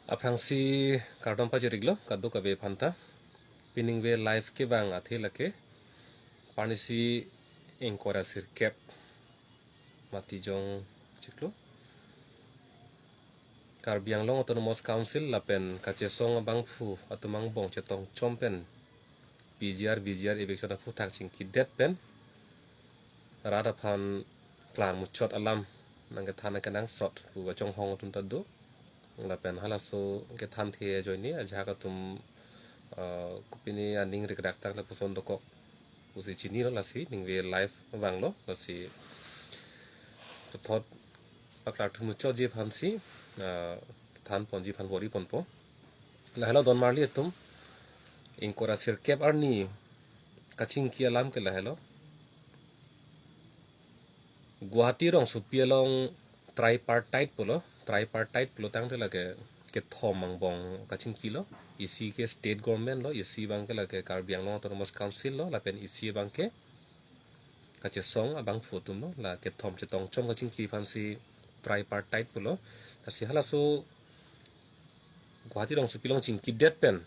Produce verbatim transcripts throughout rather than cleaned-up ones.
Aphrangsi kardom pajiriklo kadokave aphanta. Piningve live kevang athe lake parnisi ingkoi ra sirkep Matijong chiklo, Karbi Anglong Autonomous Council lapen kachesong abangphu atum angbong chetongchom pen P G R, V G R eviction aphuthak chingkidet pen rat aphan klang muchot alam nangkethan akenangsot pu kachonghong atum ta do. Lapen halaso kethanthe ajoine ajahak atum, ah, kopine aning rikrak tang lapuson dokok pusi chinilo, lasi ningve live vanglo, lasi puthot paklar thu muchotji aphansi, ah, thanponji aphan bor-iponpo. Lahelo donmarli atum, ingkoi ra sirkep arni kachingki alam ke lahelo. Guwahati rongsopi along tripartite pulo, tripartite pulo tangte lake kethom angbong kachingkilo. Isi ke state government lo, isi abangke lake Karbi Anglong Autonomous Council lo, lapen isi abangke kachesong abangphu atum lo, la kethom chetongchom kachingki aphansi tripartite pulo. Lasi halaso Guwahati rongsopi along chingkidet pen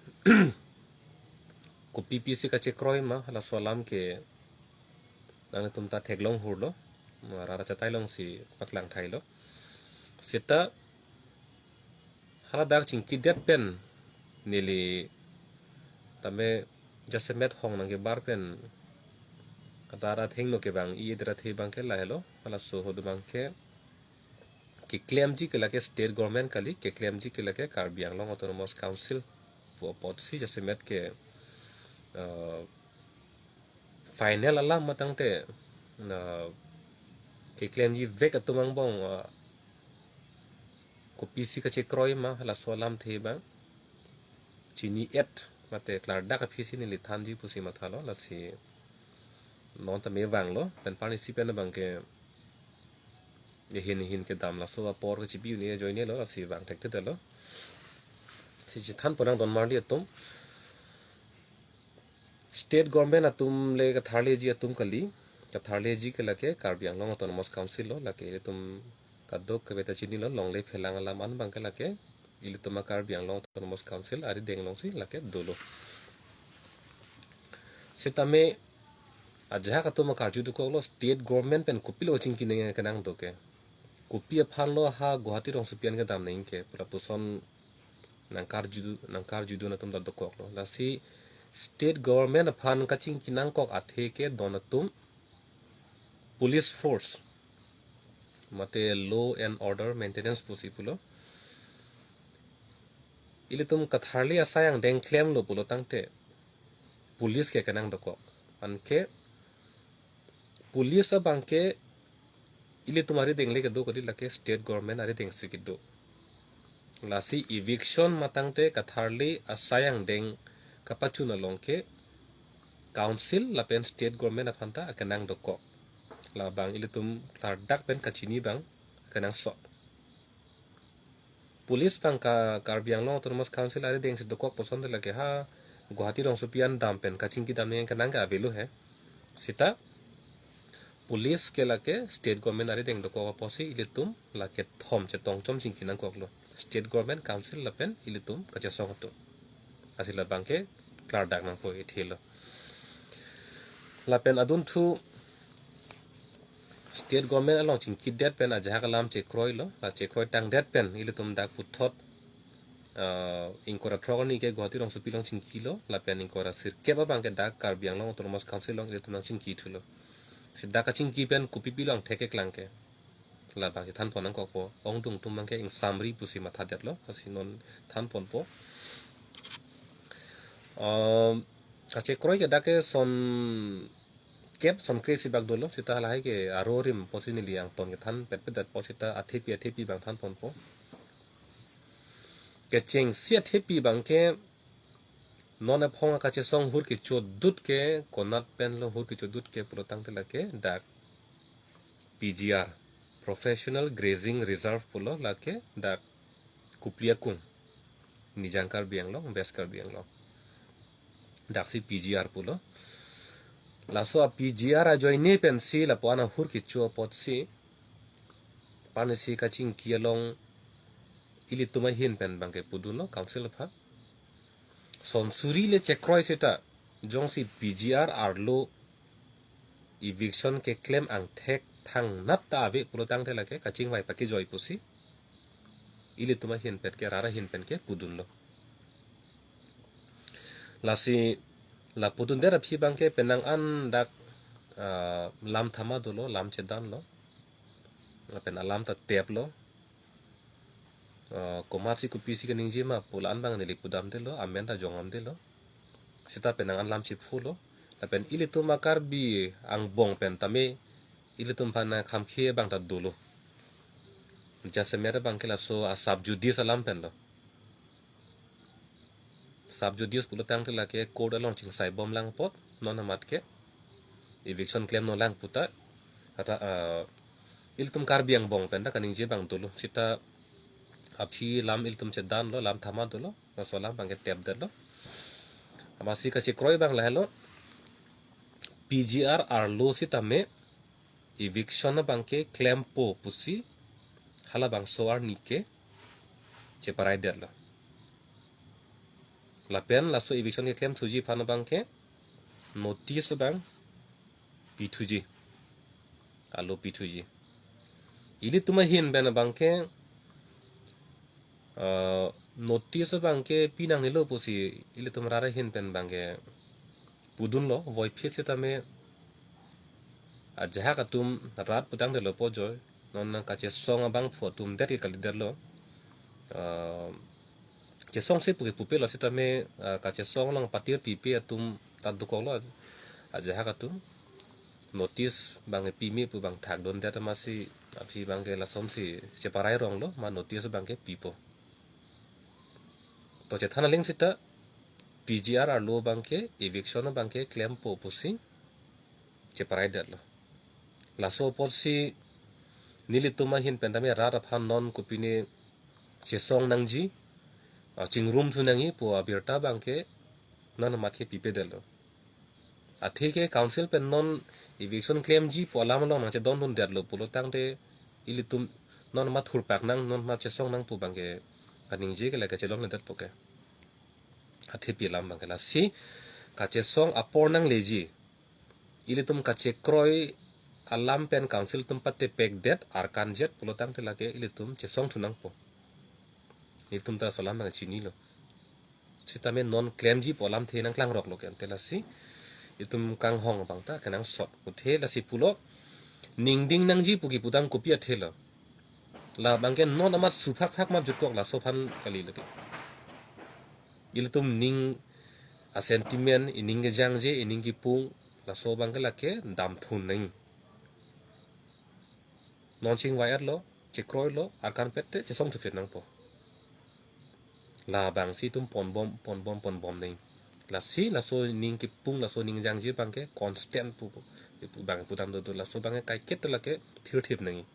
kopi pisi kachekroi ma, halaso alam ke nanglitum ta theklong hurlo, ma rara chatai alongsi paklang thailo. Seta haladak chingkidet pen neli tame jasemet hong nangkebar pen adar athengno kevang-i, adar athe abangke lahelo, halaso ahut abangke keklemji ke lake state government kali, keklemji ke lake Karbi Anglong Autonomous Council pu apotsi jasemet ke, eh, final alam matangte, eh, keklemji vek atum angbong, eh, kopisi kachekroi ma, halaso alamthe abang chini-et mate klardak aphisi neli thanji pusi mathalo, lasi non tame vanglo, pen parnisi pen abangke ehin ehin kedam laso apor kechipi un-e ajoinelo, lasi vang thekthedetlo. Si chethanpon nang donmarli atum, state government atum le katharleji atum kali, katharleji ke lake Karbi Anglong Autonomous Council lo, lake ilitum kadokave ta chinilo, longle phelang alam an abangke lake ilitum a Karbi Anglong Autonomous Council arideng alongsi lake dolo. Sitame ajahak atum akarju dokoklo, state government pen kopilo chingki nangkenang do ke, kopi aphanlo ha Guwahati rongsopi an kedam nangji ke pu lapuson nangkarju, nangkarjudun atum ta dokoklo. Lasi state government aphan kachingki nangkok athe ke don atum police force mate law and order maintenance pusi pulo. Ilitum katharli asai angdeng klemlo pulo tangte police ke kenang dokok. Anke police abangke ilitum arideng le kedo kali, lake state government arideng si kedo. Lasi eviction matangte katharli asai angdeng kapachun along ke council lapen state government aphan ta akenang dokok. Labang ilitum klardak pen kachini abang kenangsot. Police abang ka Karbi Anglong Autonomous Council arideng si dokok puson te lake ha Guwahati rongsopi an dam pen kachingki dam nangji kenang ke avelo he. Sita police ke lake state government arideng dokok apotsi ilitum lake thom chetongchom chingki nangkoklo, state government, council lapen ilitum kachesong atum. Lasi labang ke klardak nangpo ithelo. Lapen adunthu state government along chingkidet pen ajahak alam chekroilo, la chekroi tangdet pen ilitum dak puthot, ah, ingkoi ra throk arni ke Guwahati rongsopi along chingkilo, lapen ingkoi ra sirkep abangke dak Karbi Anglong Autonomous Council along ilitum nangchingkithulo. Si dak kachingki pen kopi pilo angthek keklang ke, labang si thanpon nangkokpo. Ongdung atum abangke ingsamri pusi mathadetlo, lasi non thanponpo. Um, kachekroi ke dak ke son kep son kre si bak dolo, sita lahai ke aro rim apotsi neli angton kethan petpetdetpo, sita athepi athepi abang thanponpo. Kechengsi athepi abangke non aphong akachesong hur kechodut ke, konat penlo hur kechodut ke pulo tangte lake dak P G R, Professional Grazing Reserve pulo, lake dak Kupli akung, Nijang Karbi Anglong, West Karbi Anglong. Daksi P G R pulo. Laso a P G R ajoine pensi lapu-an ahur kecho apotsi parnisi kachingki along ilitum ahin pen abangke pudunlo council aphan. Son suri le chekroi seta jongsi P G R arlo eviction keklem angthek thangnat ta ave pulo tangte lake kachingvai pakejoi pusi ilitum ahin pen ke, rat ahin pen ke pudunlo. Lasi la pudundet aphi abangke penang an dak, ah, lam thama dolo, lam chedanlo. Lapen alam ta teplo. Ah, komatsi kopisi kaningje ma pu la-an abang neli pudamdetlo, amen ta jongdamdetlo. Seta penang an lam chephulo. Lapen ilitum a-Karbi angbong pen tame ilitum aphan khamkhe abang ta dolo. Jasemet abangke laso a-sub judice alam penlo. Sub judice pulo tangte lake court along chingsaibom lang apot, non amat ke eviction klem non lang puta, kata, ah, ilitum Karbi angbong pen ta kaningje abang dolo. Seta aphi lam ilitum chedanlo, lam thama dolo, laso alam abangke tepdetlo. Amatsi kachekroi abang lahelo, P G R arlo sitame eviction abangke klempo pusi halabangso arni ke cheparaidetlo. Lapen laso eviction keklem thuji aphan abangke notice abang pithuji. Alo pithuji. Ilitum ahin pen abangke, ah, notice abangke pinangnelo pusi ilitum rat ahin pen abangke pudunlo, voiphit sitame ajahak atum rat pu tangdetlo pojoi, non kachesong abangphu atum det ke kalidetlo. Ah, chesongse pu ke pupelo sitame, ah, kachesong along patir pipe atum ta dokoklo, ajahak atum. Notice abangke pime pu abang thakdundet amatsi aphi abangke lasonsi cheparai ronglo, ma notice abangke pipo. To chethan aling seta P G R arlo abangke eviction abangke klempo pusi cheparaidetlo. Laso apotsi nelitum ahin pen tame rat aphan non kopine chesong nangji, ah, chingrum thu nangji pu abirta abangke non amat ke pipedetlo. Athe ke council pen non eviction klemji pu alam along nangchedondundetlo pulo tangte ilitum non amat thurpak nang, non amat chesong nang pu abangke kaningje ke lake chelongledetpo ke. Athe pi alam abangke lasi kachesong apor nangleji. Ilitum kachekroi alam pen council atum patepekdet arkanjet pulo tangte lake ilitum chesong thu nangpo. Ilitum ta laso alam abang chinilo. Sitame non klemji pu alamthe nangklangroklo ke, ante lasi itum kanghong abang ta kenangsot. Athe lasi pulo ningding nangji pu kipudam kopi athelo. La abangke non amat suphakphak ma jutkok laso aphan kali lake. Ilitum ning a-sentiment, ining kejangje, ining kipung, laso abangke lake damthun nang. Non chingvai-etlo, chekroilo, arkanpet te chesong thuphit nangpo. Labangsi itum ponbom, ponbom, ponbom nang. Lasi laso ning kipung, laso ning jangje abangke constant pu, pu, pu abang pudam dodo, laso abangke kaiketa lake thirthip nang.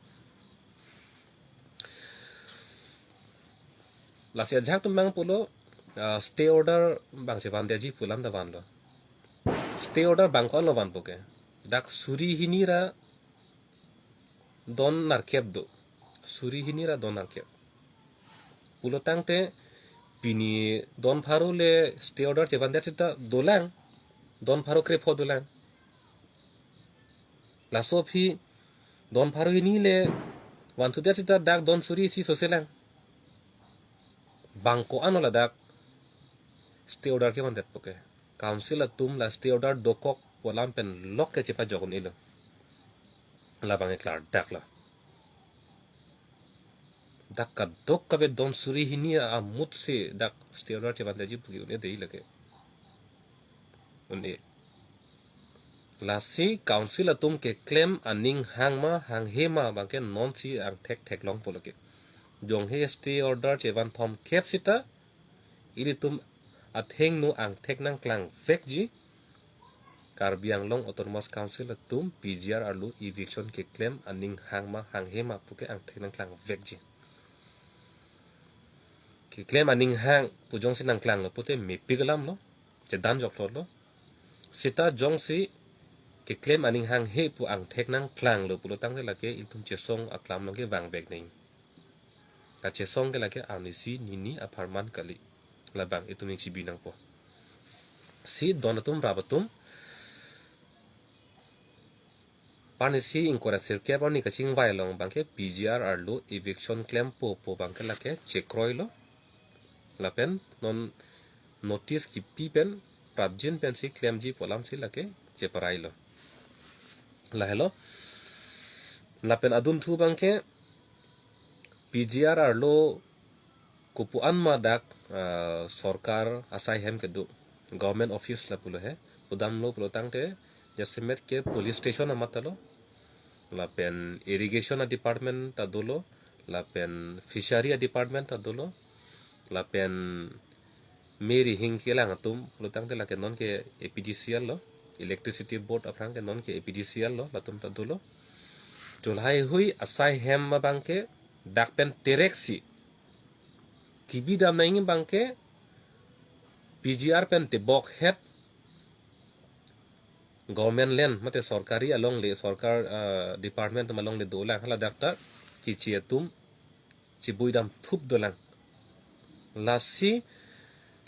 Lasi ajahak atum abang pulo, ah, stay order abang chevandetji pu alam ta vanlo. Stay order abang ko-anlo vanpo ke? Dak suri hini ra don nerkep do. Suri hini ra don nerkep. Pulo tangte pini don pharo le stay order chevandet seta dolang. Don pharo krepho dolang. Laso aphi don pharo hini le vanthudet seta dak don suri isi soselang. Bang ko-anlo ladak stay order kevandetpo ke? Council atum la stay order dokok pu alam pen lok ke chepajok un-elo. Labangke klardaklo. Dak kadokave don suri hini amutsi dak stay order chevandetji pu ke un-e dei lake. Un-e. Lasi council atum keklem aning hang ma hanghe ma abangke nonsi angthek theklongpo lake. Jongsi stay order chevan thomkep seta ilitum athengno angthek nangklangvekji. Karbi Anglong Autonomous Council atum P G R arlo eviction keklem aning hang ma hanghe ma puke angthek nangklangvekji. Keklem aning hang pu jongsi nangklanglo pute mepik alamlo, chedanjoklo. Seta jongsi keklem aning hanghe pu angthek nangklanglo pulo tangte lake itum chesong aklam along kevangvek nang. Kachesong ke lake arnisi nini apharman kali. Labang itum ning chibi nangpo. Si don atum rap atum. Parnisi ingkoi ra sirkep arni kachingvai along abangke P G R arlo eviction klempo pu abangke lake chekroilo. Lapen non notice kipi pen prapjin pensi klemji pu alamsi lake cheparailo. Lahelo. Lapen adunthu abangke P G R arlo kopu-an ma dak, ah, sorkar asai hem kedo, government office lapulo he. Pudamlo pulo tangte jasemet ke police station amat ta lo, lapen irrigation a department ta dolo, lapen fishery a department ta dolo, lapen me rihing kelang atum pulo tangte lake non ke A P D C L lo, electricity board aphrang ke non ke A P D C L lo, latum ta dolo. Chulhai hui asai hem abangke dak pen terek si kibidam nangji abangke P G R pen tebok het government land mate sorkari alongle, sorkar, ah, department atum alongle dolang, haladak ta kechi atum chibuidam thup dolang. Lasi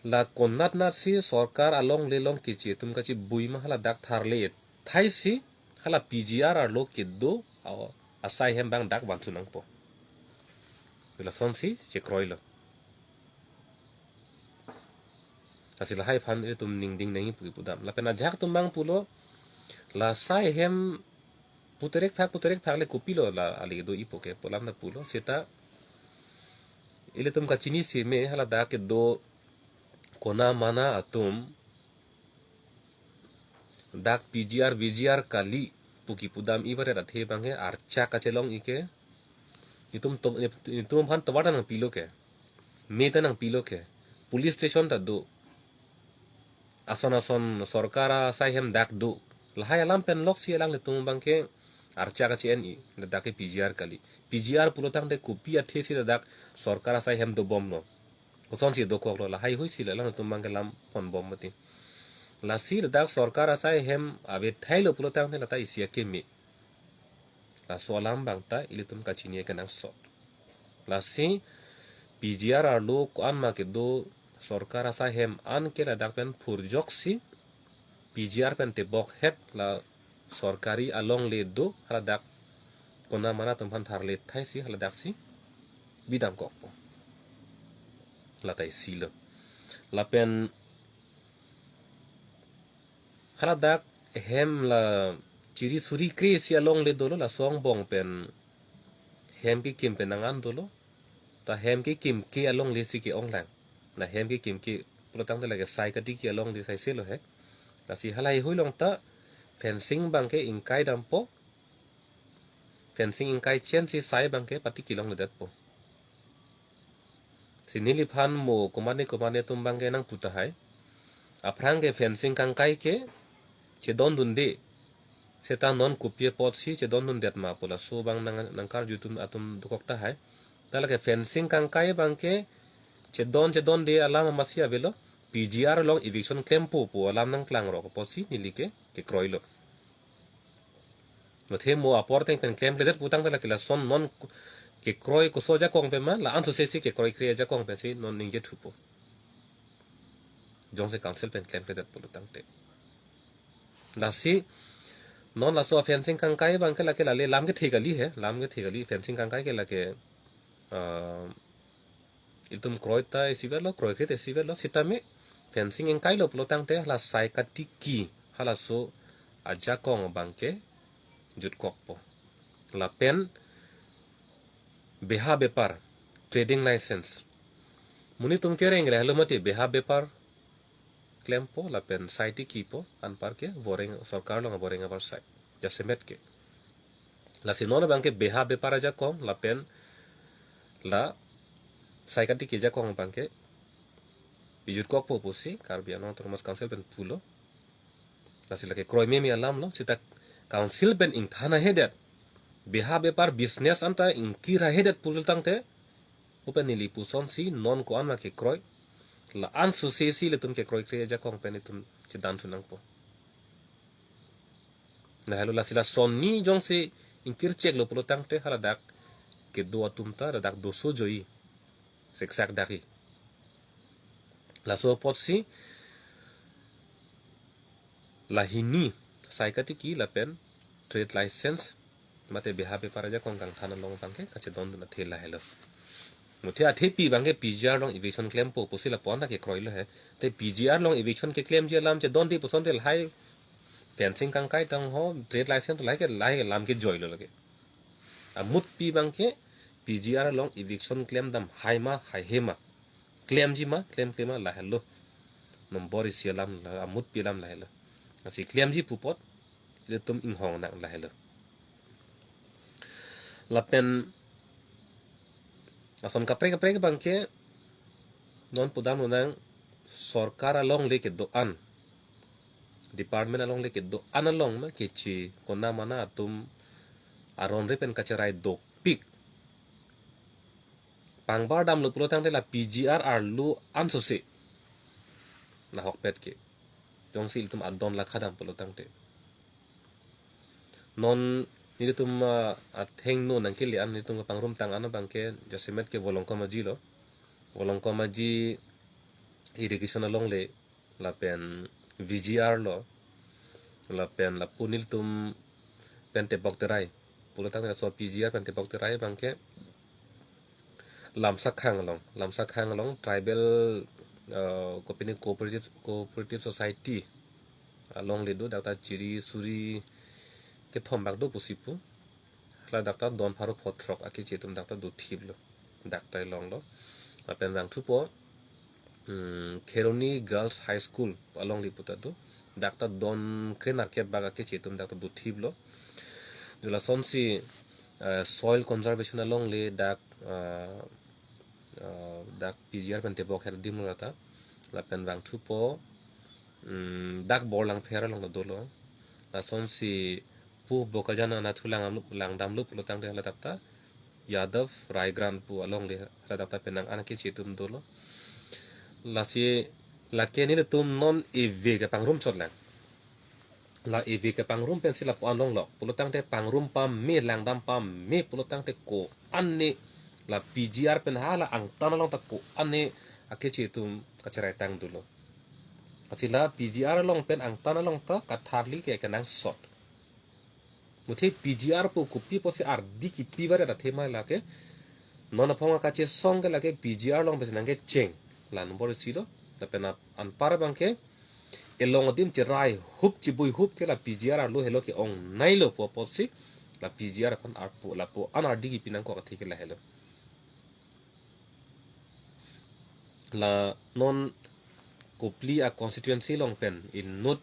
la konat natsi sorkar alongle along kechi atum kachibui ma haladak tharle thaisi hala P G R arlo kedo, a, asai hem abang dak vanthu nangpo. Lasonsi chekroilo. Lasi lahai aphan itum ningding nangji pu kipudam. Lapen ajahak atum abang pulo, la asai hem puterek phak, puterek phak le kopilo la ali do ipo ke pu alam ta pulo. Seta ilitum kachinisi me haladak kedo kona mana atum dak P G R, V G R kali pu kipudam ibaret athe abangke archak kachelong ike. Itum to, itum aphan tovar ta nangpilo ke. Me ta nangpilo ke. Police station ta do. Ason ason sorkar asai hem dak do. Lahai alam pen loksi alanglitum abangke archak kachi-en-i, ladak ke P G R kali. P G R pulo tangte kopi athe si ladak sorkar asai hem dobomlo. Kosonsi dokoklo, lahai hui si alanglitum abangke lam ponbom mati. Lasi ladak sorkar asai hem ave thailo pulo tangte lata isi akeme. Laso alam abang ta ilitum kachini kenangsot. Lasi P G R arlo ko-an ma kedo sorkar asai hem an ke ladak pen phurjoksi P G R pen tebok het la sorkari alongle do haladak kona mana atum aphan tharle thaisi haladak si bidam kokpo. Lata isi lo. Lapen haladak hem la chiri suri kre si alongle dolo, laso angbong pen hem kekim pen nang-an dolo. Ta hem kekim ke alongle si ke-ong lang. La hem kekim ke pulo tangte lake sai katiki alongle saise lo he. Lasi halahai hui along ta fencing abangke ingkai dampo. Fencing ingkai chen si sai abangke patiki longledetpo. Si neliphan mo komatne komatne atum abangke nangpu tahai. Aphrang ke fencing kangkai ke chedondunde. Seta non kopi apotsi chedondundet ma pu laso abang nang, nangkarju atum, atum dokok tahai. Ta lake fencing kangkai abangke chedon chedonde alam amatsi avelo, P G R along eviction klempo pu alam nangklangrok apotsi neli ke kekroilo. Mathe mo apor ateng pen klemkledet pu tangte lake lason non kekroi koso ajakong pen ma, la ansose si kekroikre ajakong pensi non ningje thupo. Jongsi council pen klemkledet pulo tangte. Lasi non laso fencing kangkai abangke lake lale lam kethe kali he, lam kethe kali, fencing kangkai ke lake, ah, itum kroi ta isivetlo, kroikre ta isivetlo, sitame fencing ingkailo pulo tangte hala sai katiki halaso ajakong abangke jutkokpo. Lapen beha bepar, trading license. Monit atum kereng lahelo mati beha bepar klempo lapen sai tikipo anparke voreng sorkar along avoreng avarsai. Jasemet ke. Lasi non abangke beha bepar ajakong lapen la sai katiki ajakong abangke pijutkokpo pusi Karbi Anglong Autonomous Council pen pulo. Lasi lake kroimeme alam lo, seta council pen ingthan ahedet. Beha bepar business anta ingkir ahedet pulo tangte, upen neli pusonsi non ko-an ma kekroi. La ansose si ilitum kekroikre ajakong pen itum chedanthu nangpo. Lahelo lasi lason ni jongsi ingkir cheklo pulo tangte haladak kedo atum ta ladak doso joi. Siksak dak-i. Laso apotsi la hini sai katiki lapen trade license mate beha bepar ajakong kangthan along abangke kachedondun athe lahelo. Muthe athepi abangke P G R along eviction klempo pusi lapu-an ta kekroilo he. Te P G R along eviction keklemji alam chedonde pusonte lahai fencing kangkai tangho, trade license lahai ke lahai ke lam kejoilo lake. Amutpi abangke P G R along eviction klemdam hai ma haihe ma, klemji ma klemkle ma lahelo. Nombor isi alam la, amutpi alam lahelo. Lasi klemji pu apot ilitum inghong nang lahelo. Lapen lason kaprek kaprek abangke non pudam lonang, sorkar alongle kedo-an, department alongle kedo-an along ma keche kona mana atum aron re pen kacherai dopik. Pangbar damlo pulo tangte la P G R arlo ansose nahokpet ke. Jongsi ilitum adon lakha dam pulo tangte. Non nelitum, ah, athengno nangkele an nelitum kapangrum tang an abangke jasemet ke Volongkom Aji lo. Volongkom Aji irrigation alongle lapen V G R lo, lapen lapu nelitum Pentepok Terai. Pulo tangte laso P G R Pentepok Terai abangke Lamsakhang along, Lamsakhang along tribal, eh, kopine cooperative, cooperative society alongle do, dak ta chiri suri kethom bak do pusi pu. Ladak ta don pharo phothrok akeche atum dak ta dothiplo. Dak ta longlo. Lapen vangthupo, hmm, Kheroni Girls High School alongle puta do. Dak ta don krenerkep bak akeche atum dak ta dothiplo. Julasonsi, eh, soil conservation alongle dak, eh, eh, dak P G R Pentepok her adim lo ta. Lapen vangthupo, hmm, dak Borlangpher along dolo. Lasonsi pu Bokajan anatthu lang, langdamlo pulo tangte ladak ta Yadav Raigrant pu alongle ladak ta penang an akeche atum dolo. Lasi lake nelitum non eve kepangrum chot lang. La eve kepangrum pensi lapu-an longlok. Pulo tangte pangrum pame, langdam pame pulo tangte ko-an ne la P G R pen hala angtan along ta ko-an ne akeche atum kacherai tang dolo. Lasi la P G R along pen angtan along ta katharli ke kenangsot. Muthe P G R pu kopi pusi ardi kipi varet athe ma lake. Non aphong akachesong ke lake P G R along pensi nangkecheng. La nombor isi lo. Lapen ap-, anpar abangke elong adim cherai hup chibui hup ke la P G R arlo helo ke-ong nailo pu apotsi la P G R aphan arpu lapu-an ardi kipi nangkok athe ke lahelo. La non Kopili a constituency along pen inut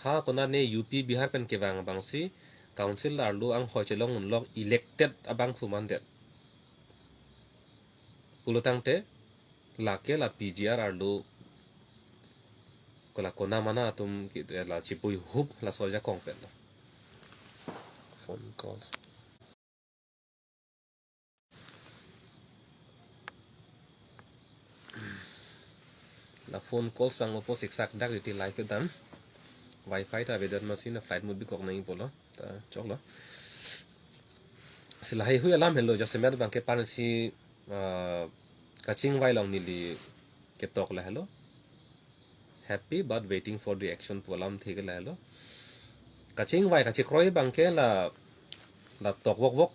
ha konane U P Bihar pen kevang abangsi council arlo anghoi chelong unlok elected abangphu mandet. Pulo tangte lake la P G R arlo kola kona mana atum ki la chibui hup laso ajakong pen lo. Phone call. La phone calls vangpo, siksak dak riti live dam. Wi-Fi ta avedet masi na flight mode bikok nangji pulo. Ta choklo. Si lahai hui alam helo, jasemet abangke pensi, ah, kachingvai along neli ketok lahelo. Happy but waiting for the action pu alamthe ke lahelo. Kachingvai kachekroi abangke la, la tok vokvok.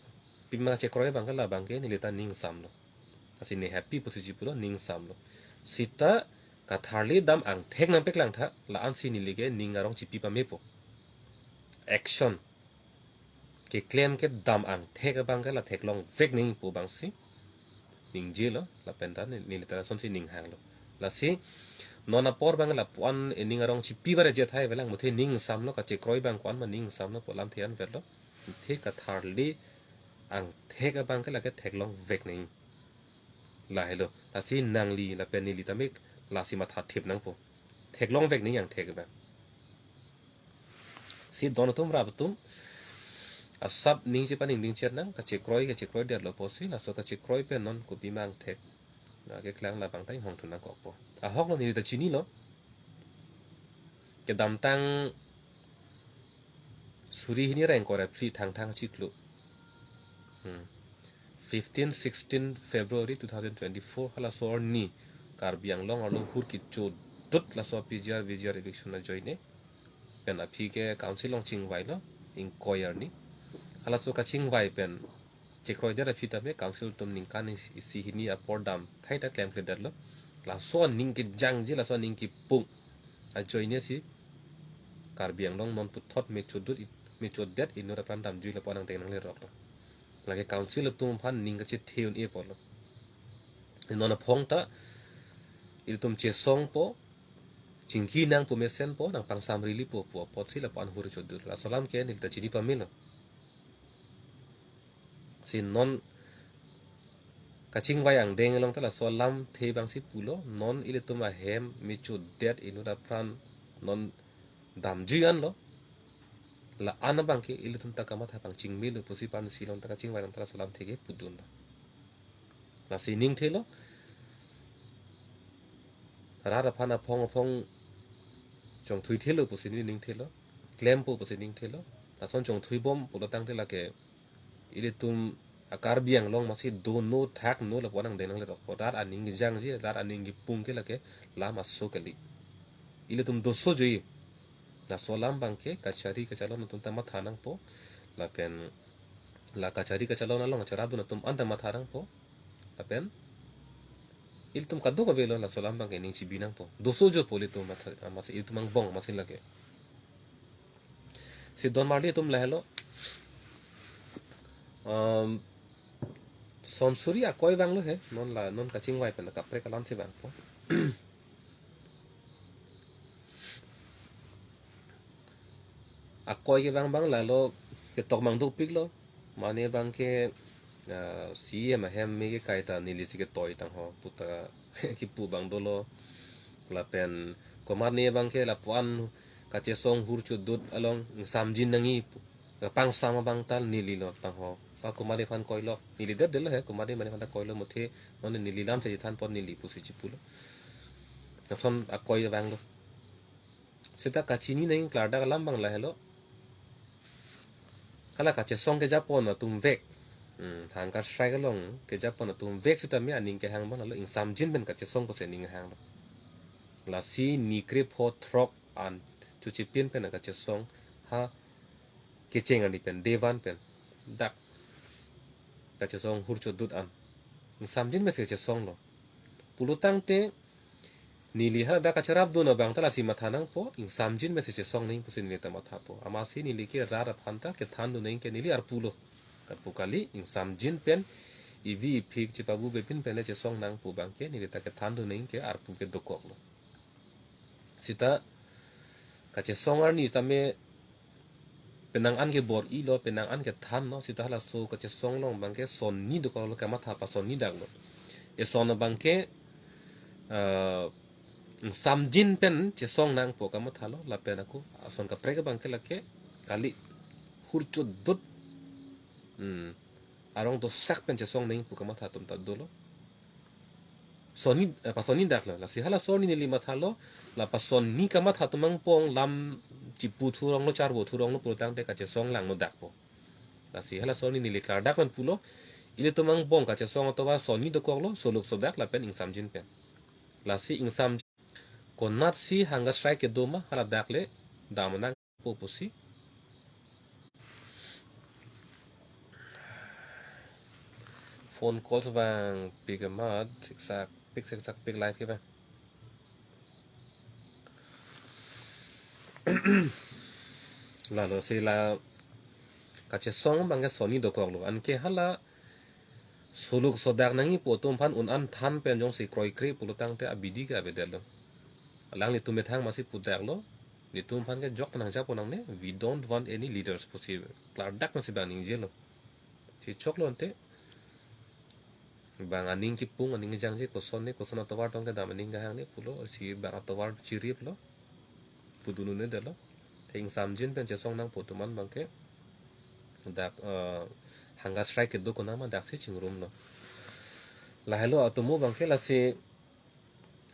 Pima kachekroi abangke la abangke neli ta ning samlo. Lasi ne happy pusi ji pulo, ning samlo. Seta katharli dam angthek nangpeklang tha, la-ansi neli ke ning arong chipi pamepo. Action. Keklem kedam angthek abangke la theklongvek nangji pu abangsi ningjelo, lapen ta ne, neli ta lasonsi ning hanglo. Lasi non apor abang lapu-an ening arong chipi varet je thai avelang, muthe ning samlo, kachekroi abang ko-an ma ning samlo pu alamthe anvetlo. Muthe katharli angthek abangke lake theklongvek nangji. Lahelo. Lasi nangli lapen neli tame lasi mathathip nangpo. Theklongvek nangji angthek abang. Si don atum rap atum asap ning chepaningding chet nang, kachekroi, kachekroidetlo pusi, laso kachekroi pen non kopima angthek. Na keklang labang ta inghongthu nangkokpo. Ahoklo, neli ta chinilo. Kedamtang suri hini ra ingkoi ra phli Thangthang achiklo. Hmm. Fifteen, sixteen February two thousand twenty-four, halaso arni Karbi Anglong arlo hur kechodut laso P G R, V G R eviction ajoine pen aphi ke council along chingvailo, ingkoi arni. Halaso kachingvai pen chekroidet aphi tame council atum ningkan isi hini apor dam thai ta klemkledetlo. Laso aning kejangji, laso aning kepung ajoine si Karbi Anglong non puthot mechodut, mechodet inut apran damjui lapu-an angdeng nangleroklo. Lake council atum aphan ning kachethe un-e apotlo. Non aphong ta ilitum chesongpo, chingki nangpo mesenpo, nangpangsamrilipo pu apotsi lapu-an hur chodut. Laso alam ke neli ta chini pamelo. Si non kachingvai angdeng along ta laso alamthe abangsi pulo, non ilitum ahem mechodet inut apran non damjui anlo. La-an abangke ilitum ta kamatha pangchingmelo pusi aphansi non ta kachingvai along ta laso alamthe ke pudunlo. Lasi ningthelo. Rat aphan aphong aphong chongthuithelo pusi neli ningthelo. Klempo pusi ningthelo. Lason chongthuibom pulo tangte lake ilitum a-Karbi Anglong masi dono thakno lapu-an angdeng nanglerokpo. Rat aning kejangji, rat aning kepung ke lake lam aso kali. Ilitum doso joi. Laso alam abangke kachari kachalon atum ta matha nangpo. Lapen la kachari kachalon along cherapdun atum anta matha nangpo. Lapen ilitum kadokave lo laso alam abangke ning chibi nangpo. Doso jopo ilitum matha, masi ilitum angbong masi lake. Si don marli atum lahelo. Um, son suri akoi vanglo he, non la, non kachingvai pen kaprek alamsi vangpo. Akoi kevang abang lalo ketok mang dopiklo. Mane abangke, ah, C E M ahem me kekai ta nelisi ketoi tangho puta kipu abang dolo. Lapen komatne abangke lapu-an kachesong hur chodut along ingsamjin nangji pu. Pangsam abang ta nelilo tangho. Pa komatne aphan koilo. Neli det detlo he, komatne mane aphan ta koilo muthe, non neli lam chethan apot neli pusi chipulo. Lason akoi vanglo. Seta kachini nangji klardak alam abang lahelo. Hala kachesong kejapon atum vek. Hmm, hunger strike along kejapon atum vek seta me aning kehang abang lalo ingsamjin pen kachesong pusi aning hanglo. Lasi ni krepho throk an chuchipin pen kachesong ha kecheng ani pen, day one pen. Dak kachesong hur chodut an. Ingsamjin mesi kachesonglo. Pulo tangte neli hala dak kacherapdun abang ta lasi matha nangpo, ingsamjin mesi chesong nangji pusi neli ta mathapo. Amatsi neli ke rat aphan ta kethandun nangji ke neli arpulo. Arpu kali, ingsamjin pen ivi iphik chepabube pin pen le chesong nang pu abangke neli ta kethandun nangji ke arpu ke dokoklo. Seta kachesong arni tame penang an ke bor-ilo, penang an kethanlo, seta halaso kachesong along abangke son ni dokoklo, kamatha pa son ni daklo. Eson abangke, ah, ingsamjin pen chesong nangpo kamathalo, lapen ako ason kaprek abangke lake kali hur chodut. Hmm. Arong dosak pen chesong nangji pu kamatha atum ta dolo. Son ni, eh, pa son ni daklo. Lasi halaso arni neli mathalo, la pa son ni kamatha atum angbong lam chipu thuronglo, charvo thuronglo pulo tangte kachesong langno dakpo. Lasi halaso arni neli klardak pen pulo, ilitum angbong kachesong atovar son ni dokoklo, soluk sodak lapen ingsamjin pen. Lasi ingsam konatsi hunger strike kedo ma, hala dak le dam nangpo pusi. Phone calls abang pik amat, siksak pik, siksak pik live ke abang. Lalo si la kachesong abangke son ni dokoklo. Anke hala soluk sodak nangji pu atum aphan un-an than pen jongsi kroikre pulo tangte abidi ke avedetlo. Alanglitum methang masi pudaklo. Nelitum aphan ke jok nangjapo nangne. We don't want any leaders pusi klardak masi abang ningjelo. Si choklo ante. Bang aning kepung, aning kejangji, koson ne, koson atovar tong kedam aning kehang ne pulo, si bang atovar chiriplo. Pudun un-edetlo. Te ingsamjin pen chesong nangpo atum an abangke dak, eh, hunger strike kedo konat ma daksi chingrumlo. Lahelo atomo abangke lasi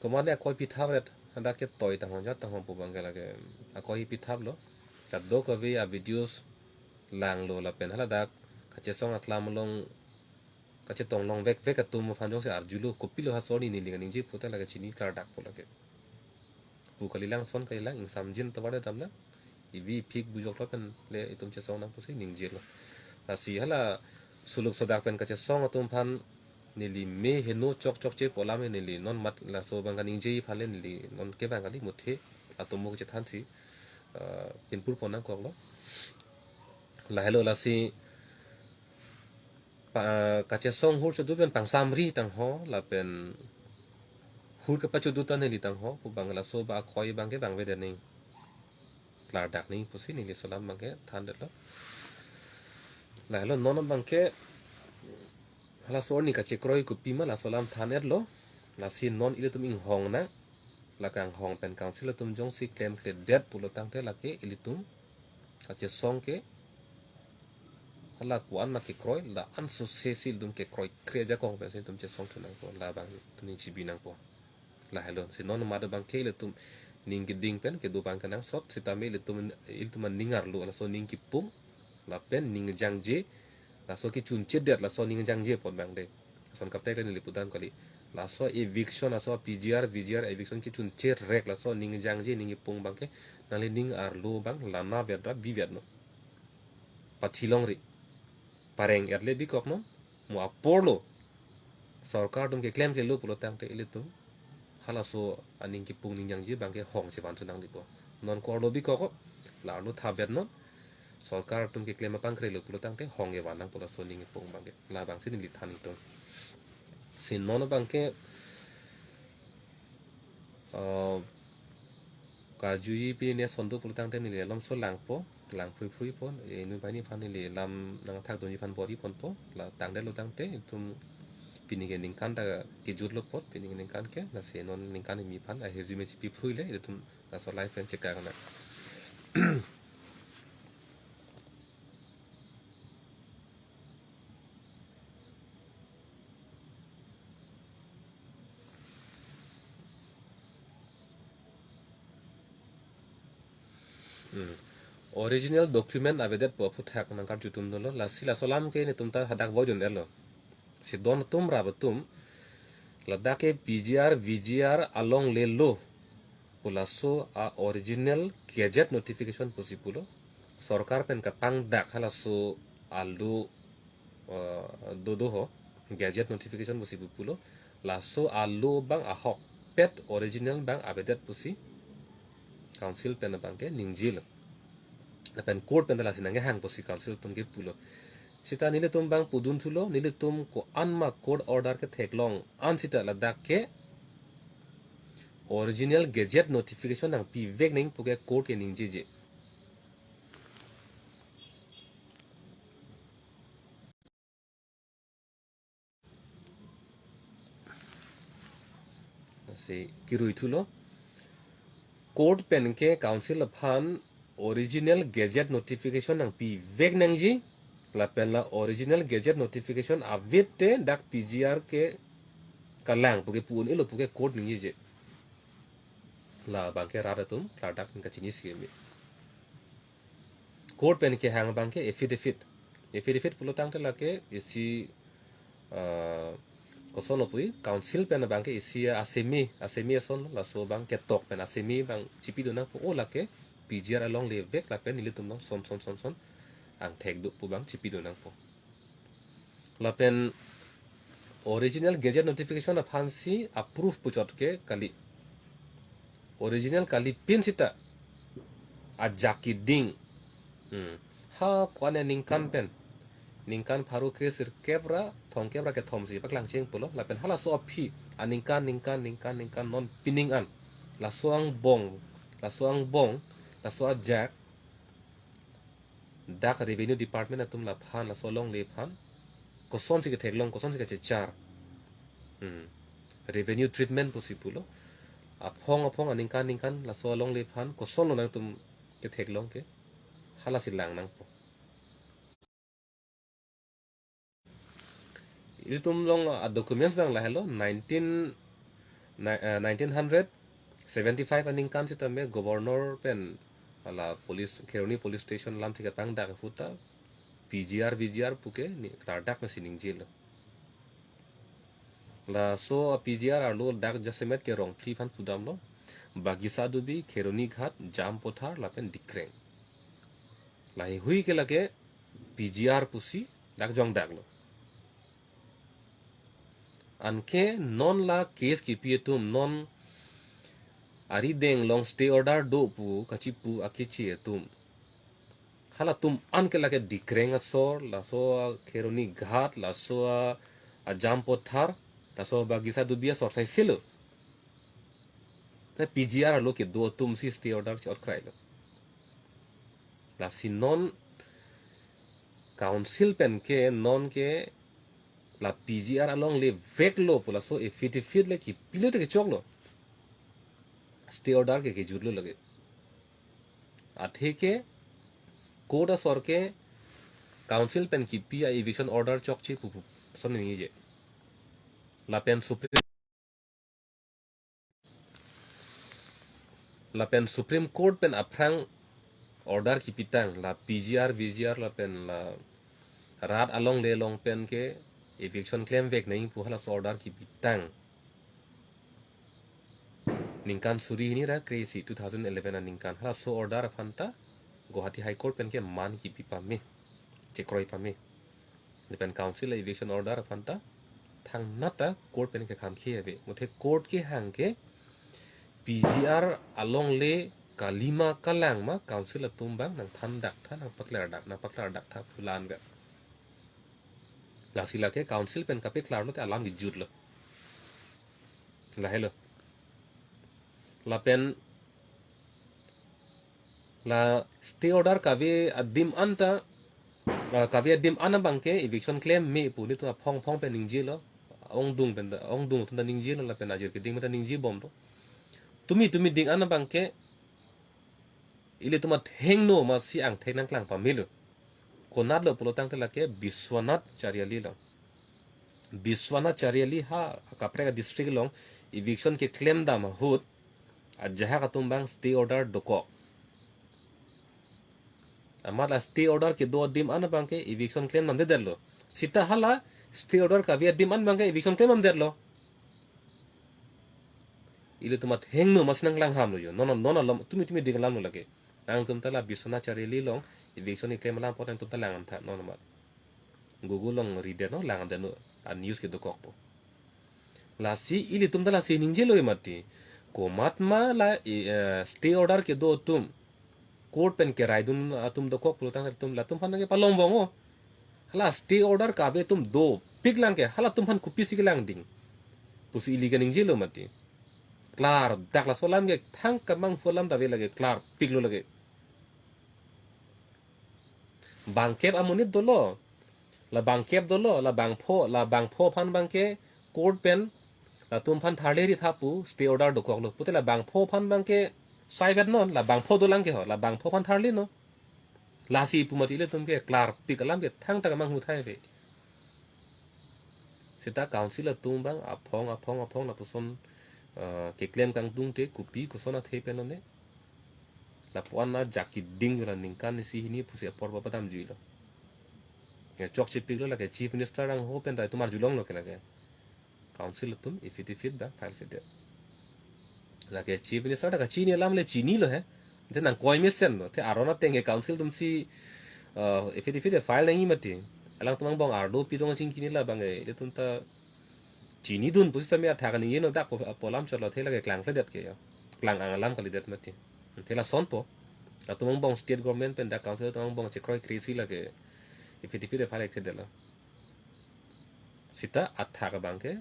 komatne akoi pithap ret, hadak ketoi tanghon jat tanghon pu abangke lake akoi pithaplo. Kadokave a-videos langlo lapen hala dak kachesong aklam along kachetong longvekvek atum aphan jongsi arjulo, kopilo ha aso arni neli kaningje puta lake chini klardak po lake. Pu kalilang, son kalilang, ingsamjin tovar damnang. Ivi iphik bujok lo pen le itum chesong nang pusi ningjelo. Lasi hala suluk sodak pen kachesong atum aphan neli me heno chokchokche pu alam neli non mat laso abang kaningje aphan le neli non kevang kali, muthe atum mo kachethansi, ah, pinpur pon nangkoklo. Lahelo lasi pa-, kachesong hur chodu pen pangsamri tangho lapen hur kepachodu ta neli tangho pu abang laso ba akhoi abangke bang avedet nang, klardak nang pusi neli laso alam abangke thandetlo. Lahelo non abangke halaso arni kachekroi kopima laso alam thandetlo. Lasi non ilitum inghong nang, la kanghong pen council atum jongsi klemkledet pulo tangte lake ilitum kachesong ke hala ko-an ma kekroi, la-an sose si ilitum kekroikre ajakong pensi ilitum chesong thu nangpo, labang ilitum ning chibi nangpo. Lahelo si non mat abangke ilitum ning keding pen kedo abang kenangsot sitame ilitum, ilitum aning arlo laso ning kipung lapen ning jangje, laso kechunchedet laso ning jangje apot abang de. Ason kaptek le neli pudam kali. Laso eviction, laso P G R, V G R eviction kechunche rek laso ning jangje ning kipung abangke nangli ning arlo abang lana vet ra bivetnon. Pathi longri. Pareng-et le bikoknon. Mo aporlo sorkar atum keklemklelo pulo tangte ilitum halaso aning kipung ning jangje abangke hong chevan thu nangdipo. Non ko-arlo bikok, la-arlo thavetnon. Sorkar atum keklem apangkrelo pulo tangte hong kevan nangpo laso aning kipung abangke. Labangsi neli than ingtung. Si non abangke, ah, karjuji pine ason do pulo tangte neli alomso langpo, lang phrui phrui pon, eh, inut banghini aphan neli lam nangthakdunji aphan bor-i ponpo, la tangdetlo tangte, itum pini ke ningkan ta kejutlo apot, pini ke ningkan ke, lasi non ningkan kimi aphan ahirjume chipi phrui le, itum laso live pen chekang nang. Hmm. Original document avedet pu aphuthak nangkarjutum dolo, lasi laso alam ke netum ta hadak voidun-etlo. Si don atum rap atum, ladak ke P G R, V G R alonglelo pu laso a original gazette notification pusi pulo. Sorkar pen kapangdak halaso alo, eh, dodo ho, gazette notification pusi pu pulo. Laso alo abang ahokpet original abang avedet pusi council pen abangke ningjelo. Lapen court pen ta lasi nangkehang pusi council atum ke pulo. Sita nelitum abang pudun thulo, nelitum ko-an ma court order ketheklong an sita ladak ke original gazette notification nangpivek nang puke court ke ningjeje. Si kirui thulo. Court pen ke council aphan original gazette notification nangpivek nangji. Lapen la original gazette notification avete dak P G R ke kalang puke pu-un-elo puke court ningjeje. Labangke rat atum klardak nangkachini si keme. Court pen kehang abangke affidavit. Affidavit pulo tangte lake isi, ah, koson lo pui, council pen abangke isi asemi, asemi ason laso abang ketok pen asemi abang chipidun nangpo, o lake P G R alongle vek lapen nelitum along son son son son angthek do pu abang chipidun nangpo. Lapen original gazette notification aphansi approve puchot ke kali. Original kali pin sita ajak keding. Hmm. Ha ko-an aningkan pen. Ningkan pharo kre sirkep ra thomkep ra kethom si paklang cheng pulo. Lapen halaso aphi aningkan, ningkan, ningkan, ningkan non pining an. Laso angbong, laso angbong, laso ajak dak revenue department atum laphan, laso alongle aphan kosonsi ketheklong, kosonsi kachechar. Hmm. Revenue treatment pusi pulo. Aphong aphong aningkan ningkan laso alongle aphan kosonlo nangtum ketheklong ke. Halasi lang nangpo. Ilitum along a documents abang lahelo, nineteen, ni-, eh, nineteen hundred seventy-five aningkan sitame governor pen hala police, Kheroni police station lamthe kapangdak ahut ta P G R, V G R puke ni klardak nangsi ningjelo. Laso a P G R arlo dak jasemet ke Rongphli aphan pudamlo. Bagisa Dubi, Kheroni Ghat, Jampathar lapen Dikreng. Laheihui ke lake P G R pusi dak jongdaklo. Anke non la case kipi atum, non arideng along stay order do pu kachipu akeche atum, halatum anke lake Dikreng asor, laso a Kheroni Ghat, laso a, a Jampathar, laso a Bagisa Dubi asor saisilo. Te P G R along kedo atumsi stay order chi-ot krailo. Lasi non council pen ke non ke la P G R alongle veklo pu laso affidavit le kipilote kechoklo. Stay order ke kejutlo lake. Athe ke court asor ke council pen kipi a eviction order chokche pu pu son ningje. Lapen Supreme lapen Supreme Court pen aphrang order kipitang, la P G R, V G R lapen la rat alongle along pen ke eviction klemvek nangji pu halaso order kipitang. Ningkan suri hini ra kre-isi, two thousand eleven aningkan, halaso order aphanta Guwahati High Court pen ke man kipi pame, chekroi pame. Lapen council a eviction order aphanta thangnat ta court pen ke kham khe ave. Muthe court kehang ke P G R alongle kalima kalang ma council atum abang nangthan dak tha, nangpaklar dak, nangpaklar dak tha pu la-an ga. Lasi lake council pen kapaklarlo te alam kejutlo. Lahelo. Lapen la stay order kave adim anta, ah, kave adim an abang ke eviction klem me pu nelitum aphong aphong pen ningjelo. Ongdung pen ta, ongdung atum ta ningjelo lapen ajir keding pen ta ningjebomlo. Tumi tumi ding an abang ke ilitum athengno masi angthek nangklang pamelo. Konatlo pulo tangte lake Biswanath Chariali along. Biswanath Chariali ha kaprek a district along eviction keklem dam ahut ajahak atum abang stay order dokok. Amat la stay order kedo adim an abang ke eviction klem namdedetlo. Sita hala stay order kave adim an abang ke eviction klem namdetlo. Ilitum athengno masi nangklang hamlo jo. Non non non alom tumi tumi ding alamlo lake. Nangtum ta la Biswanath Chariali along eviction keklem alam apot nangtum ta lang-an tha non amat. Google along ridet non, lang-an det non, a news kedokokpo. Lasi ilitum ta lasi ningjelo mati. Komat ma la, eh, stay order kedo atum, court pen keraidun atum dokok pulo tang atum, latum aphan ke palong bong o. Hala stay order kave atum dopik lang ke, halatum aphan kopisi kelangding pusi ili ke ningjelo mati. Klardak, laso alam ke thangka manghu alam ta ave lake, klarpiklo lake. Bangkep amonit dolo. La bangkep dolo, la bangpho, la bangpho aphan abang ke court pen latum aphan tharle ri tha pu stay order dokoklo. Pute la bangpho aphan abang ke saivet non, la bangpho dolang ke ho, la bangpho aphan tharle non. Lasi pu mati ilitum ke klarpik alam ke thangta kemanghu thai ave. Sita council atum abang aphong aphong aphong lapuson, eh, keklem kangtung te kopi koson athe pen lone. Lapu-an ajak keding jo la ningkan isi hini pusi apor papadam juilo. Ya, chokchepiklo lake Chief Minister angho pen ta itum arjulonglo ke lake. Council atum affidavit abang file fitdet. Lake Chief Minister ta kachini alam le chinilo he. Te nangkoi mesenlo. Te aron ateng ke council atumsi, eh, affidavit file nangji mati. Alangtum angbong arlo pidong chingkini la abang ke ilitum ta chinidun pusi tame athak ningje non, dak po, po alam chotlo, the lake klangkledet ke ya. Klang-ang alam kalidet mati. The lasonpo. Latum angbong state government pen dak council atum angbong chekroikre si lake affidavit file kledetlo. Sita athak abang ke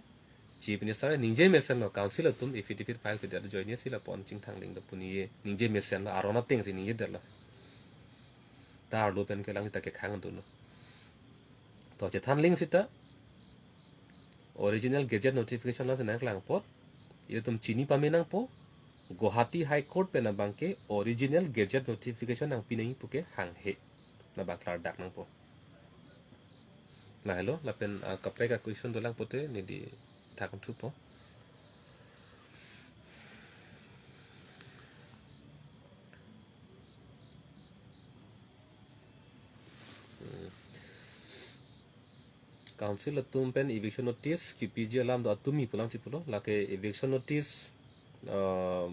Chief Minister ningje mesenlo, council atum affidavit file kedet ajoine si lapu-an chingthang ding do pu ningje, ningje mesenlo, aron atengsi ningjedetlo. Ta arlo pen kelang ta kekhang dunlo. To chethan ling sita original gazette notification la nangklang apot ilitum chini pame nangpo, Guwahati High Court pen abang ke original gazette notification nangpi nangji pu ke hanghe. La abang klardak nangpo. Lahelo, lapen, ah, kaprek a question dolang pute neli thakam thupo. Hmm. Council atum pen eviction notice kipiji alam do, atum mi pu alam si pulo, lake eviction notice, uh,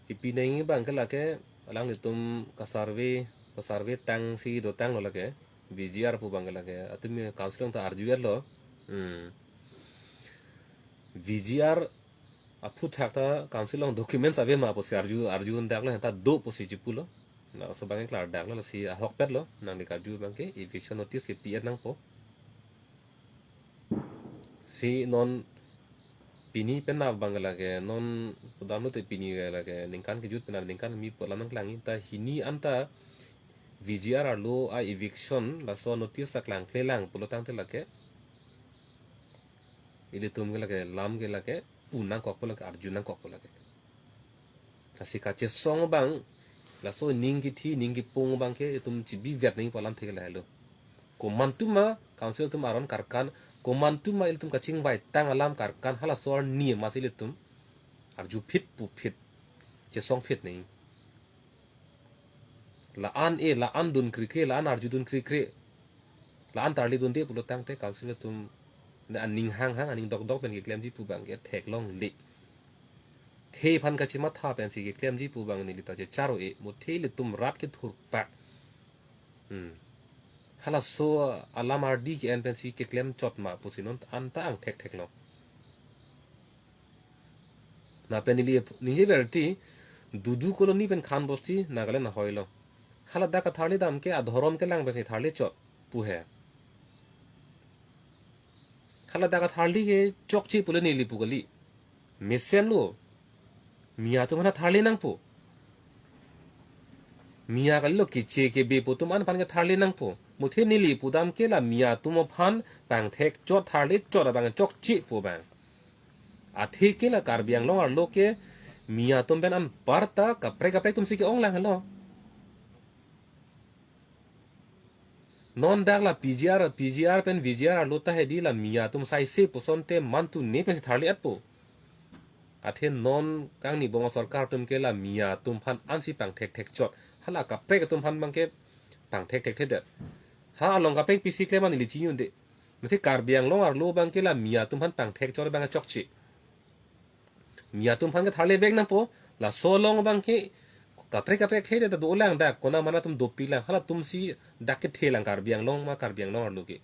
kipi nangji abang ke lake alanglitum ka-survey, ka-survey tangsi dotanglo lake, V G R pu abang ke lake, atum mi council along ta arju-etlo. Hmm. V G R aphuthak ta council along documents ave ma pusi arju, arju-un daklo, ta do pusi chipulo. Laso abang ke klardaklo, lasi ahokpetlo, nangli karju abang ke eviction notice kipi-et nangpo. Si non pini penap abang ke lake, non pudamlo te pini ke lake, ningkan kejut penap, ningkan kimi pu alam nangklangji, ta hini anta V G R arlo a-eviction laso notice ta klangklelang pulo tangte lake, ilitum ke lake, lam ke lake, pu nangkokpo lake, arju nangkokpo lake. Lasi kachesong abang, laso ning kithi, ning kipung abang ke itum chibivet nangji pu alamthe ke lahelo. Komantu ma council atum aron karkan, komantu ma ilitum kachingvai tang alam karkan, halaso arni ma si ilitum arju phit pu phit, chesong phit nangji. La-an e, la-an dun krikre, la-an arjudun krikre, la-an tarlidunde pulo tangte council atum ne aning hanghang, aning dokdok pen keklemji pu abang ke theklongle. Khei aphan kachematha pensi keklemji pu abang neli ta checharo e, mo the ilitum rat kethurpak. Hmm. Halaso alam ardi ke-en pensi keklem chot ma pusi non anta angthek theklong. Lapen neli ningje verti, Dudu Colony pen Khan Bosti, Nagaland ahoilo. Haladak katharli dam ke adhorom kelang pensi tharli chot pu he. Haladak katharli ke chokche pule neli pu kali. Mesenlo. Miya atum aphan tharli nangpo. Miya kalilo, keche kebe pu atum an aphan ke tharli nangpo. Mo the neli pudam ke la miya atum aphan pangthek chot, tharli chot abang chokche pu abang. Athe ke la Karbi Anglong arlo ke miya atum pen anparta kaprek kaprek atumsi ke-onglang helo. Non dak la P G R, P G R pen V G R arlo ta hedi la miya atum saise pusonte mantu ne pensi tharli-etpo. Athe non kangni bong sorkar atum ke la miya atum aphan ansi pangthek thek chot. Hala kaprek atum aphan abang ke pangthek thek thedet. Ha along kaprek pisi klem an neli chinine. Mesti Karbi Anglong arlo abang ke la miya atum aphan pangthek chot abang chokche. Miya atum aphan ke tharli vek nangpo, laso along abang ke kaprek kaprek khede ta dolang dak, kona mana atum dopilang, halatumsi dak kethelang Karbi Anglong ma Karbi Anglong arlo ke.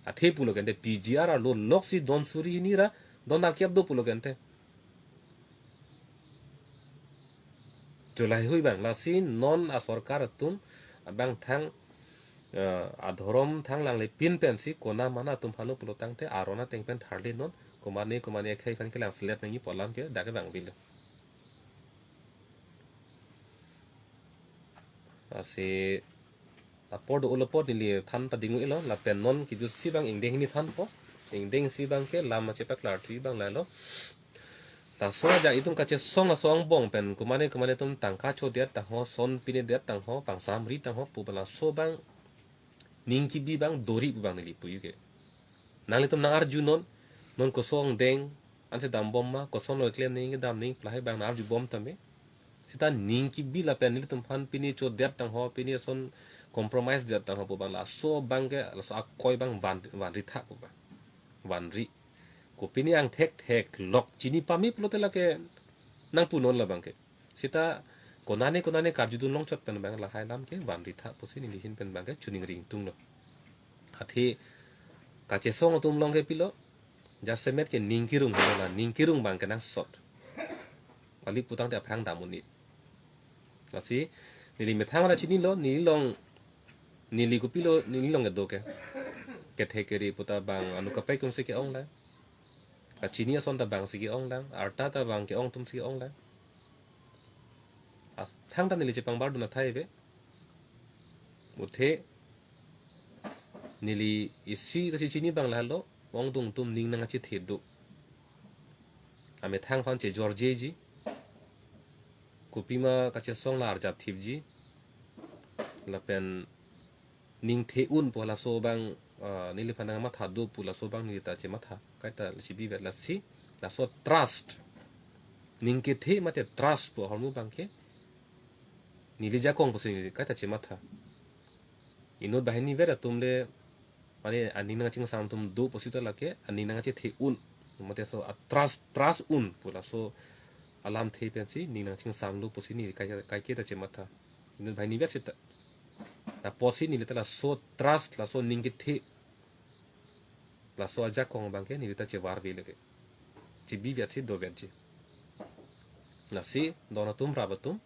Athe pulo ke ante P G R arlo loksi don suri hini ra don nangkep do pulo ke ante. Julai hui abang, lasi non asorkar atum abang thang, eh, adhorom thang langle pin pensi kona mana atum aphanlo pulo tangte aron ateng pen tharli non, komane komane akhei aphan kelang selet nangji pu alam ke dak ke bang bilo. Lasi apor do-olo apot neli than pading-ilo, lapen non kejutsi abang ingdeng hini thanpo. Ingdengsi abang ke lam achepaklarthu abang lahelo. Laso ajak itum kachesong laso angbong pen komane komane atum tangka chodet tangho, son pinedet tangho, pangsamri tangho pu abang laso abang ning kibi abang dori pu abang neli puji ke. Nanglitum nang-arju non, non koson deng, ansi dambom ma, kosonlo keklem nangji kedam nangji pu lahai abang nang-arjubom tame. Seta ning kibi lapen nelitum aphan pini chodet tangho, pini son compromise det tangho pu abang laso abang ke, laso akoi abang van, vanri tha pu abang. Vanri. Ko pini angthek theklok chini pame pulote lake nangpu non la abang ke. Seta konane konane karjudun longchot pen abang lahai alam ke vanri tha pusi neli ahin pen abang ke choningri ingtunglo. Athe kachesong atum along ke pilo, jasemet ke ning kirung helo la, ning kirung abang ke nangsot. Kali pu tangte aphrang dam un-e. Lasi neli methang ra chinilo, neli along, neli kopilo, neli along kedo ke. Kethe keri pu ta abang anu kaprek atumsi ke-onglang. Kachini ason ta abangsi ke-onglang, arta ta abang ke-ong atumsi ke-onglang. As, thangta neli chepangbar dun athai ave. Mo the neli isi kachechini abang lahelo, ongdung atum ning nangkachethe do. Amethang aphan chejorjeji. Kopima kachesong la arjap thipji. Lapen ning the unpo laso abang, ah, neliphan nangmatha do pu laso abang neli ta chematha. Kaita chibivet lasi, laso trust. Ning kethe mate trust pu ahormu abang ke neli jakong pusi neli kaita chematha. Inut banghini vet atum le Mane aning nangchingsam atum do pusita lake aning nangchethe un. Mate so a trust, trust un pu laso alamthe pensi ning nangchingsamlo pusi neli kai, kaike ta chematha. Inut banghini vet seta. Lapusi neli ta laso trust, laso ning kethe, laso ajakong abangke neli ta chevarve lake. Chebi vetsi dovetji. Lasi don atum rap atum,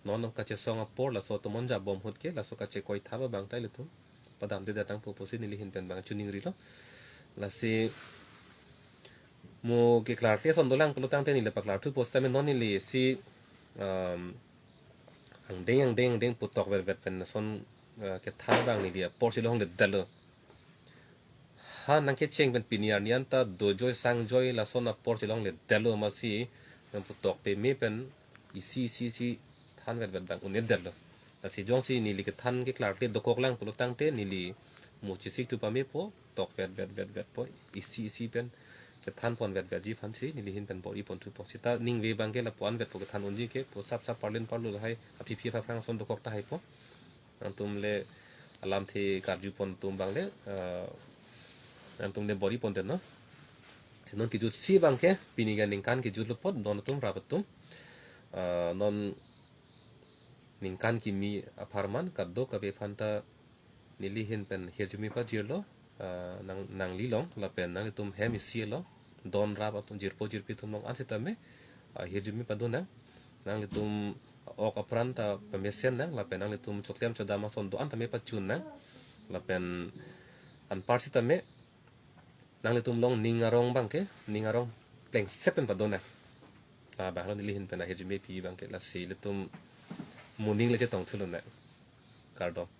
non kachesong apor laso atum onja bom ahut ke, laso kachekoi thap abang ta ilitum padamde datang pu pusi neli ahin pen abang chiningrilo. Lasi mo keklarkle ason dolang pulotangte neli paklarthupo sitame non neli si, um, angdeng angdeng angdeng pu tokvetvet pen ason, uh, kethan abang neli aporsi longledetlo. Ha nangkecheng pen pini arni anta dojoi sangjoi lason aporsi longledetlo, amatsi nangpu tok peme pen isi isi isi thanvetvet abang un-edetlo. Lasi jongsi neli kethan keklarkle dokoklang pulotangte neli mo chesik tu pamepo, tokvetvetvetvetpo, isi isi pen kethan ponvetvetji aphansi neli ahin pen bor-i ponthupo. Seta ningve abangke lapu-an vetpo kethan unji ke pu sapsap parlin parlo lahai aphi aphi aphrang ason dokok tahaipo. Nangtum le alamthe karju pon atum abang le, eh, nangtum le bor-i ponte no. Si non kejutsi abangke pini ke ningkan kejutlo apot don atum rap atum. Eh, non ningkan kimi apharman kadokave aphanta neli ahin pen hirjume pajirlo, ah, nang, nangli along lapen nanglitum hem isi along, don rap atum, jirpo jirpi atum along an sitame, ah, hirjume padonang. Nanglitum ok apran ta pamesen nang, lapen nanglitum choklem chodam ason do-an tame pachun nang. Lapen anpar sitame nanglitum along ning arong abangke, ning arong plengset pen padonang. Ah, abanglo neli ahin pen ahirjume pi abangke, lasi ilitum mo ning le chetong thulonang. Kardom.